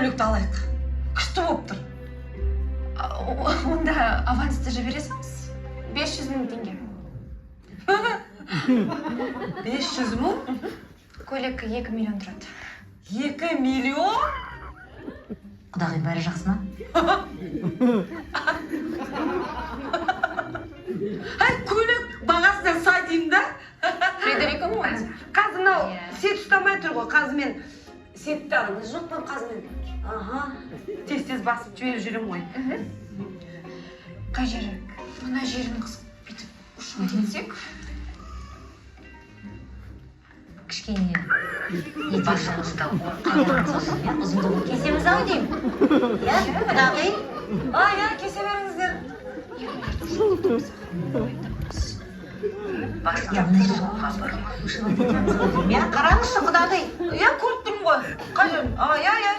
Көйлекті алайық, күшті болып тұр. Онда авансты жібере салыңыз, 500 000 теңге. 500 000? Көйлек 2 миллион тұрады. 2 миллион? Құдағи, бәрі жақсы ма? Әй, көйлек бағасына сай деймін да. Фредерико Монти. Қазір мынау Иә. Сет ұстамай тұр ғой, қазір мен сетті аламын. Жоқ па, қазір мен, аха, тез тез басып жіберіп жүремін ғой. Қай жері? Мына жерін қысып, бүйтіп ұшып кетсек. Кішкене басымызда, иә, ұзындығын кесеміз ау деймін, иә, құдағи? А, иә, кесе беріңіздер. Иә, мына жерін вышивать етеміз ғой деймін, иә. Қараңызшы, құдағи. Иә, көріп тұрмын ғой қай жерін. А, иә, иә.